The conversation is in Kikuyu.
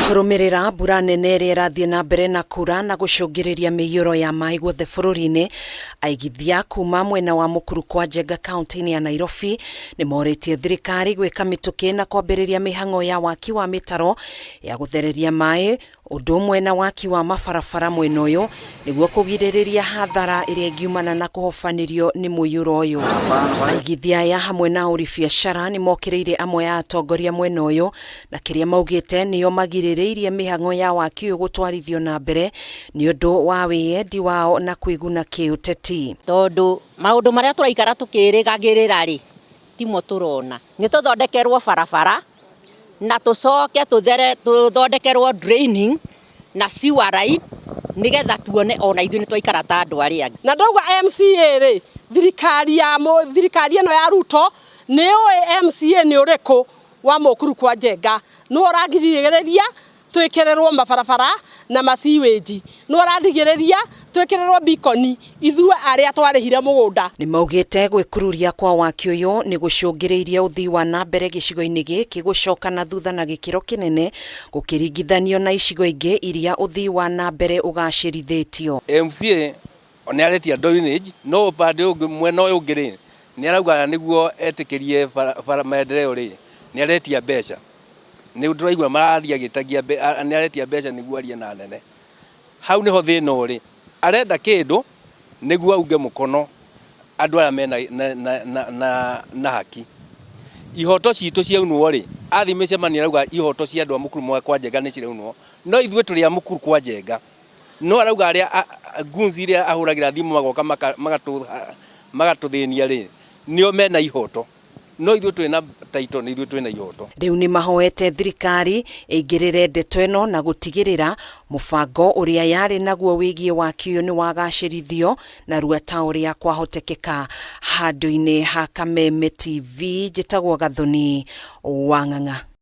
Kũrũmĩrĩra mbura nene ĩrĩa ĩrathiĩ na mbere na kura na gũcũngĩrĩria mĩiyũro ya maĩ guothe bũrũri-inĩ, aigithia kuma mwena wa Mũkuru kwa Njenga kaunti-inĩ ya Nairobi nĩ morĩtie thirikari gwĩka mĩtũkĩ na kwambĩrĩria mĩhang'o ya waki wa mĩtaro ya gũthereria maĩ Ũndũ ũmwe na waki wa mabarabara mwena ũyũ nĩguo kũgirĩrĩria hathara ĩrĩa ĩngiumana na kũhobanĩrio nĩ mũiyũro ũyũ. Aigithia aya hamwe na ahũri biacara nĩ mokĩrĩire amwe a atongoria mwena ũyũ na kĩrĩa maugĩte nĩo magirĩrĩirie mĩhang'o ya waki ũyũ gũtwarithio na mbere nĩ ũndũ wa wĩyendi wao na kwĩguna kĩũteti. Tondũ maũndũ marĩa tũraikara tũkĩrĩgagĩrĩra rĩ, timo tũrona. Nĩ tũthondekerwo barabara na tũcoke tũthere tũthondekerwo draining na sewer line nĩgetha tuone ona ithuĩ nĩ twaikara ta andũ arĩa angĩ. Na ndauga MCA rĩ, thirikari ya thirikari ĩno ya Ruto nĩ yũĩ MCA nĩ ũrĩkũ wa Mũkuru kwa Njenga, nĩwe ũragirĩrĩria twĩkĩrĩrwo mabarabara na ma sewage, nĩwe ũrarigĩrĩria twĩkĩrĩrwo beacon ithuĩ arĩa twarĩhire mũgũnda. Nĩmaugĩte gwĩkururia kwa waki ũyũ nĩ gũcũngĩrĩirie ũthii wa na mbere gĩcigo-inĩ gĩkĩ gũcoka na thutha na gĩkĩro kĩnene gũkĩringithanio na icigo ingĩ iria ũthii wa na mbere ũgacĩrithĩtio. MCA nĩ aretia drainage no upande ũngĩ mwena ũyũ ũngĩ rĩ nĩ arauga nĩguo etĩkĩrie bara maendeleo rĩ nĩ aretia mbeca. Nĩ ndĩraigua marathiĩ agĩtagia nĩ aretia mbeca nĩguo arie na anene. Hau nĩho thĩna ũrĩ. Arenda kĩndũ nĩguo auge mũkono andũ aya mena na, na, na, na, na haki. Ihoto citũ ciaunwo rĩ, athiĩ mĩcemanio arauga ihoto cia andũ a Mũkuru kwa Njenga nĩ ciraunwo, no ithuĩ tũrĩ a Mũkuru kwa Njenga. No arauga arĩa goons iria ahũragĩra thimũ magoka magatũthĩnia rĩ, nĩo mena ihoto. No ithuĩ twĩ na title nĩ ithuĩ twĩ na ihoto. Rĩu nĩ mahoete thirikari ĩingĩrĩre ndeto ĩno na gũtigĩrĩra mũbango ũrĩa yarĩ naguo wĩgiĩ waki ũyũ nĩ wagacĩrithio narua ta ũrĩa kwahotekeka. Handũ-inĩ ha Kameme TV, njĩtagwo Gathoni Wang'ang'a.